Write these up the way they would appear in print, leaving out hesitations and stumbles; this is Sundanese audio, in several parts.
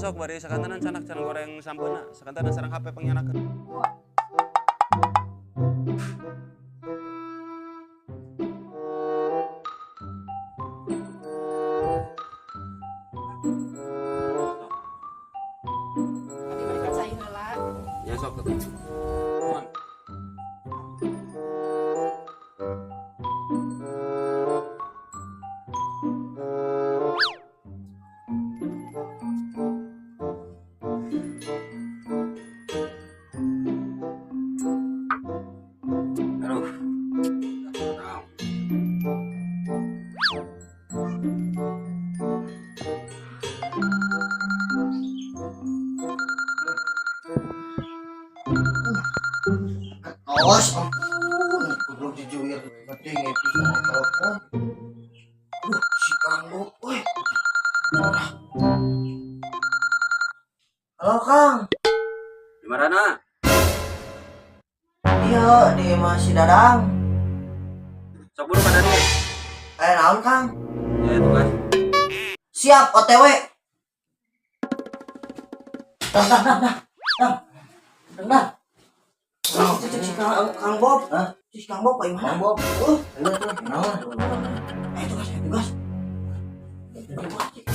Sok bari sakantenan canak can goreng sampeuna, sakantenan sareng HP pangyanakeun. Abi balik cai heula. Ya sok tuh. Nuhun. Aduh. Awas, ampun, belum dijuir penting itu sama telepon. Si Kang Bob, weh. Halo Kang, Di mana? Iya di masih Dadang. Sok buru kada dieu. Eh, naon Kang? Ya tugas. Siap, OTW. Dang, dang, dang, dang, dang, dang, dang. Cek, cek, si Kang, Kang Bob. Hah? Si Kang Bob, pak mana? Kang Bob. Ayo tuh, naon? Eh, tugas, eh, tugas. Tugas, cek.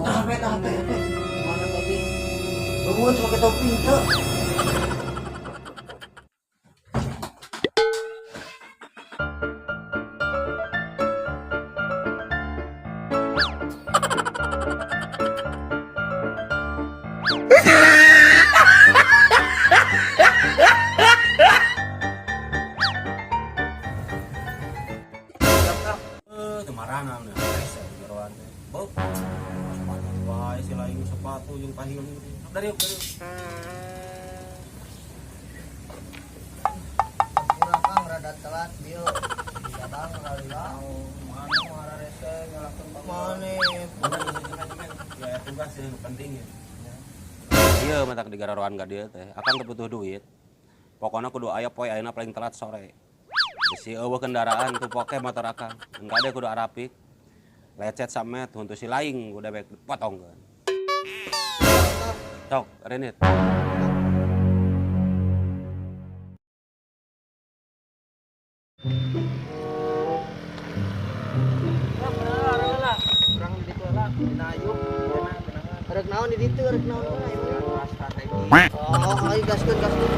Tah, HP, tah, HP, HP. Mana topi? Eueuh, teu make topi henteu. Siap, Kang. Eh, kemarahan ya. Rese jeroan teh. Bob. Sepatu wae si lain sepatu jeung pahil. Sok dari yuk, dari yuk. Kurang Kang rada telat bieu. Si Dadang kali Mana mararese nyalakeun Mane? Ya tugas ya nu penting ya. Iya, matak di gararoan ka dieu teh. Akang teu butuh duit. Pokokna kudu aya poe ayeuna paling telat sore. Bisi eueuh kendaraan tuh poke motor akang. Engka deh kudu arapik. Lecet samet huntu si laing udah baik potongkeun. Sok, renit. Urang di ditu lah, dina ayub, dina genangan. Rek naon di ditu, rek naon heula ieu. Strategi. Oh, ayo gaskeun, gaskeun.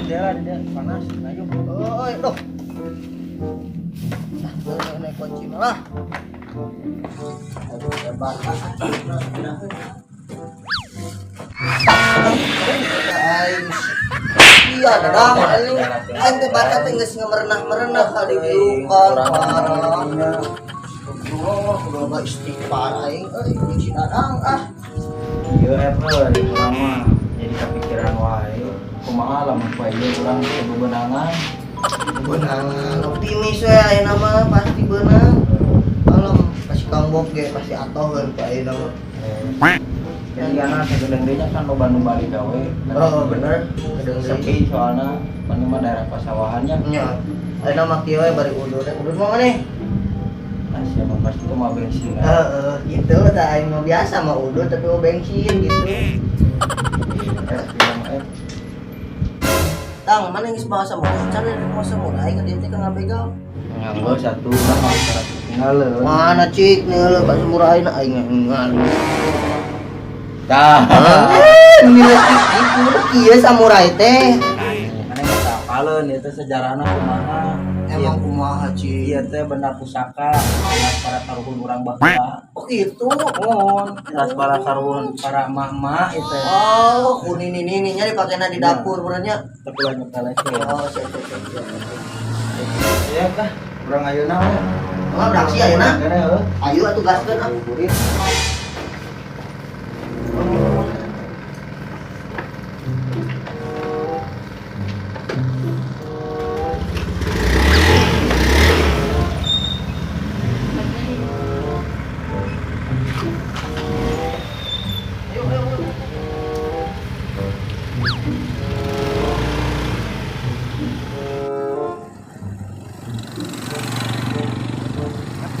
Dia dia panas, ayub. Oh, ayo doh. Nah, naik naik kunci malah. Aduh, hebat. Aing iya, Dadang, aing aing teh baca teh geus ngamerenah-merenah kali dilukan parah. Astagfirullah, kudu loba istighfar aing euy jeung si Dadang ah. Iya, euy, urang mah jadi kepikiran wae. Kumaha lamun poe ieu urang teu bebenangan. Beunangan optimis we ayeuna mah pasti beunang. Alam pasti Kang Bob ge pasti atoheun ku ayeuna mah. Jadi karena sagedeng deui nya kan loba nu balik gawe. Oh, bener. Gedeng deui. Sepi soalna pan mah daerah pasawahannya. Nya. Ayeuna mah kieu we bari udud. Udud mah maneh? Nah, siapa pasti itu mau bensin. Heeh, gitu tah aing mah biasa mah udud tapi mau bensin gitu. Tang, mana geus bahasa mau? Can rek bahasa mau aing ka dieu teh ka ngabegal. Nganggo satu sama tinggal. Mana cik nih leuh bakso murah aing aing ngal. Tah. Nilai ieu samurai teh. Mana geus apaleun ieu teh sejarahna kumaha? Emang kumaha cik? Ieu teh benda pusaka beras para karuhun urang baheula. Oh gitu. Mun beras para karuhun para emak-emak ieu teh. Oh, kuning ini ini nya dipakena di dapur benernya. Tapi lah nyetel aja. Oh, siap siap siap. siap. Ya kah, urang ayeuna we. Oh, beraksi ayeuna. Kene heuh. Ayo atuh gaskeun ah. Ngabuburit.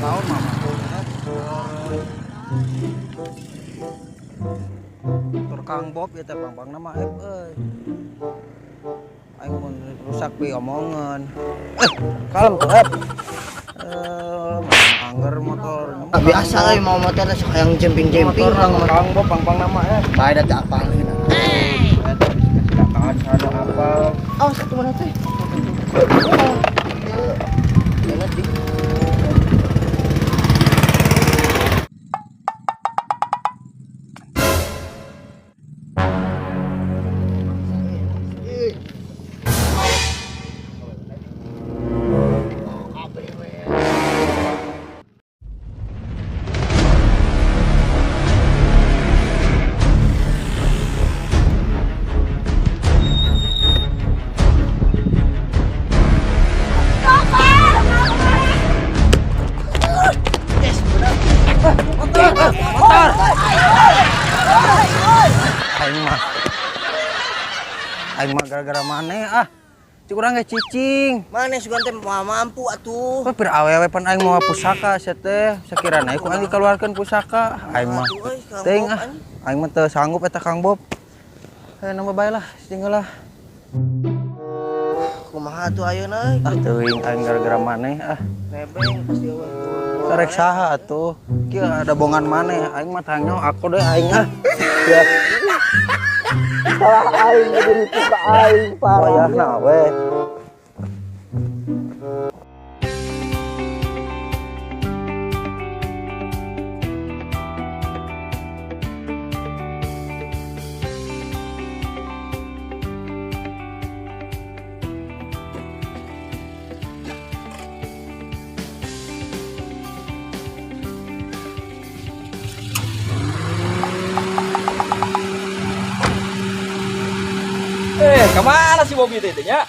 Naon mama? Motor Kang Bob ieu teh pang-pangna mah Ep euy. Aing mun rusak pi omongan. Kalem tuh Ep. Angger motor. Biasa euy mau motor teh sok hayang jemping-jemping. Motor Kang Bob pang-pangna mah Ep. Bae da teu apaleun. Eta kecelakaan anu apal. Awas atuh mana teh? Enak di. Aing mah gara-gara maneh ah. Cik urang ge cicing. Maneh sugan teh moal mampu atuh. Kok pir awewe pan aing mawa pusaka sia teh. Sakirana ku aing dikeluarkeun pusaka. Aing mah teuing ah. Aing mah teu sanggup eta Kang Bob. Hayo nambah bae lah, tinggal lah. Kumaha atuh ayeuna euy? Ah teuing aing gara-gara maneh ah. Nebeng pasti eueuh. Rek saha atuh? Kieu ada bongan maneh, aing mah tanya aku deh aing ah. Ya. Salah aing jadi ka aing parah. Wayahna we. Kemana si Bobby teh nya?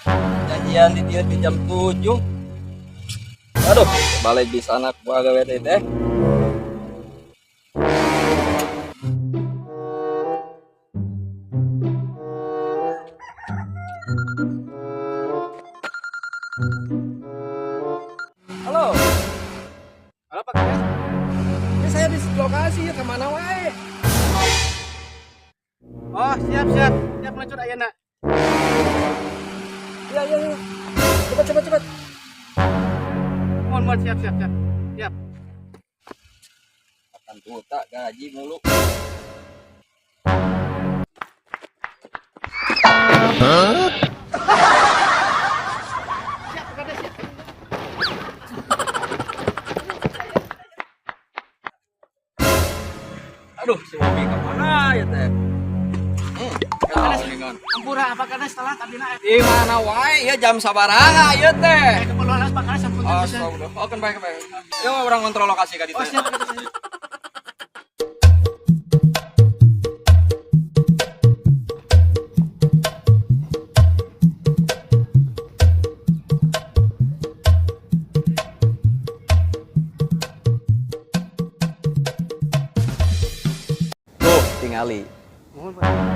Janjian di dia di jam 7. Aduh, balik di sana gua gawe teh teh. Halo. Halo Pak Kades. Ini saya di lokasi ya kemana wae? Oh, siap, siap. Siap meluncur ayeuna. Iya, iya, iya. Cepat, cepat, cepat. Mohon, mohon, siap, siap, siap. Siap. Makan tuta gaji mulu. Siap, Pak Kades, siap. Aduh, si Bobby kemana ya teh? Ampura, Pak Kades telat abdina. Di mana wae ya jam sabaraha ieu teh? Keperluan harus Pak Kades sampun. Astagfirullah. Oh, kan baik baik. Yo urang kontrol lokasi ka ditu. Oh, siap, Pak Kades. Tuh, tingali.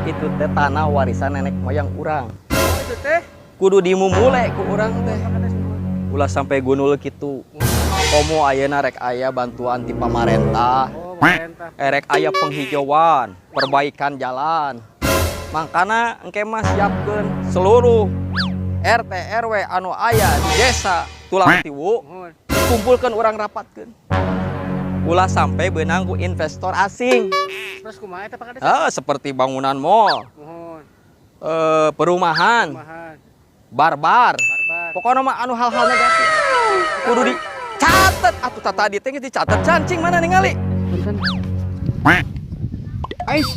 Itu teh tanah warisan nenek moyang urang. Oh, itu teh. Kudu dimumule ku urang teh. Ulah sampai gunul kitu. Komo ayeuna rek aya bantuan ti pamarentah. Oh, pemerintah. Erek aya penghijauan, perbaikan jalan. Makana engke mah siapkeun seluruh RT RW anu aya di desa Tulang Tiwu Mohon. dikumpulkan urang rapatkeun. Ulah sampai beunang ku investor asing. Terus kumaha eta Pak Kades? Ah, seperti bangunan mall, Mohon. Perumahan, Kumaha? barbar. Barbar. Pokoknya mah anu hal-hal negatif. Kudu dicatet atuh tadi teh geus dicatet cancing mana ningali. Punten. Ais.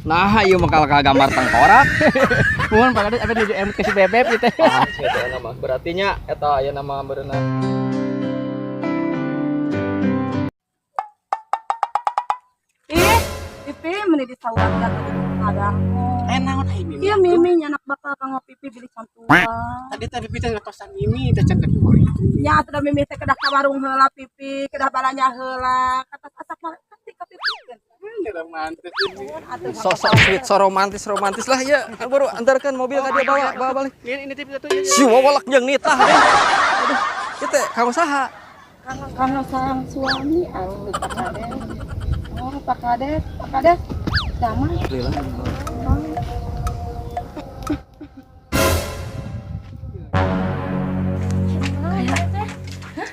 Nah, ieu mah kalah gambar tengkorak. Mohon Pak Kades abdi nuju ke si Bebeb ieu teh. Ah, eta nama. Berarti nya eta aya nama berenang. Ih, Pipi meni disauratkan kadang. Naon ai Mimi? Iya Mimi nyanak bakal kanggo Pipi beli cantua. Tadi teh Pipi teh ngatosan Mimi teh can kedua. Nya atuh da Mimi teh kedah ka warung heula Pipi, kedah balanja heula. Katas asak mah ketik ka Pipi. Romantis ini. Atuh Sosok sweet, so romantis romantis lah ya. Baru antarkan mobil ka dia bawa bawa balik. Ini ini tip satu ya. Si wawalak jeung nitah deh. Aduh, ieu teh kanggo saha? Karena sang suami anu Pak Kades. Oh, Pak Kades, Pak Kades. Sama.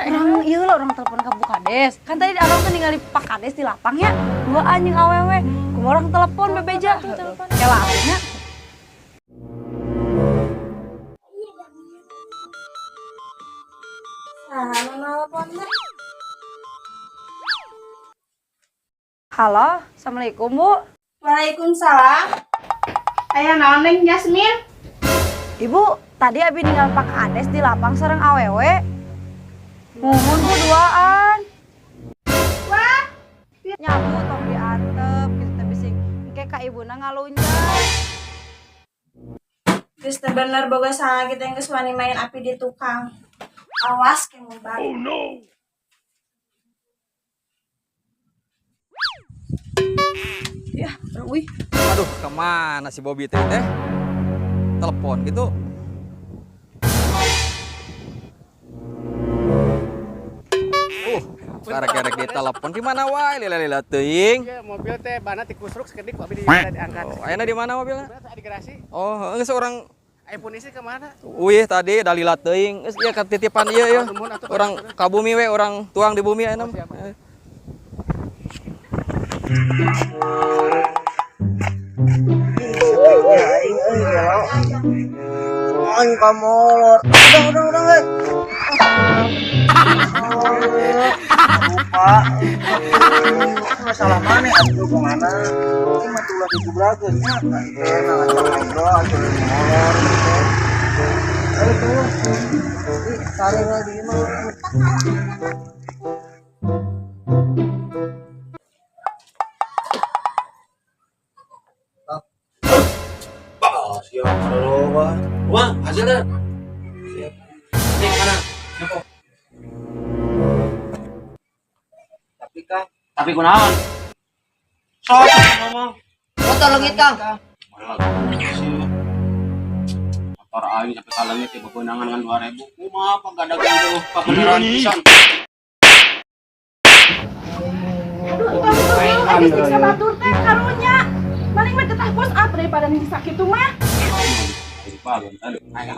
Orang iya lah orang telepon ke Bu Kades. Kan tadi orang tuh ningali Pak Kades di lapang ya. Dua anjing awewe. Kumaha orang telepon bebeja. Kela nya. Halo, assalamualaikum Bu. Waalaikumsalam. Aya naon, Neng Jasmine? Ibu, tadi abi ninggal Pak Kades di lapang sareng awewe. Muhun Bu duaan. Wah, Nyabu tong diantep gitu teh bisi engke ka ibuna ngalunjak. Geus teu bener boga saha kita yang geus wani main api di tukang. Awas ke mubang. Oh no. Ya, wih. Aduh, kemana si Bobby teh teh? Telepon gitu. Karek-karek di telepon di mana wae lila-lila teuing. Iya, mobil teh bana tikusruk sekedik ku abi di diangkat. Oh, ayeuna di mana mobilnya? Mobilna di garasi. Oh, geus orang Aya polisi ke mana? Wih tadi dalila teuing. Geus ieu katitipan ieu ya. Nuhun atuh. Orang ka bumi we, orang tuang di bumi ayeuna. Siap. Eh. Aing euy gelo. Aing kamolor. Udah we. Lupa. Masalah mana atuh kemana? Ini mah tulah digubrakeun nya. Enak ngajak ngobrol atuh molor gitu. Ayo tuh. Ih, sare we di imah. Oh, siap. Wah, wah, hasilnya. Siap. Nih, mana? Siapa? Tapi Kang, Tapi kunaon? Sok ngomong. motor leungit Kang. Motor aing sampai ka leungit ya bebenangan ngan 2000. Kumaha pagadagan jauh pabeneran pisan. Aduh, tong tong geus nyiksa batur teh karunya. Maling mah getah push up daripada nyiksa kitu mah. Aduh, aing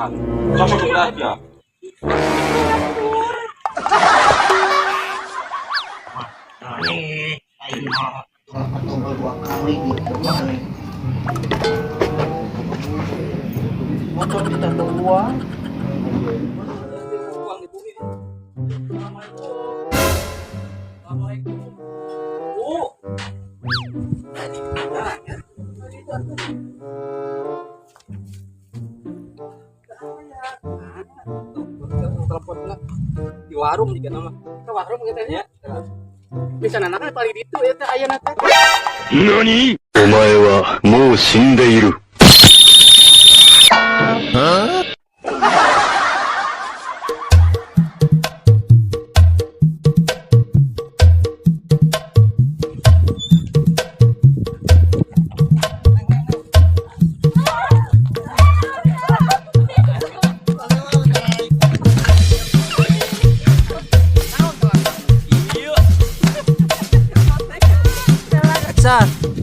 sok sok udah ya. Nih, aing mah atau dua kali gitu mah nih. Motor kita terbuang. Tuang di bumi. Assalamualaikum. Bu. Telepon di warung juga nama. Ke warung gitu nya. Bisa nanaknya paling ditu ya teh aya teh. お前はもう死んでいる。 Action.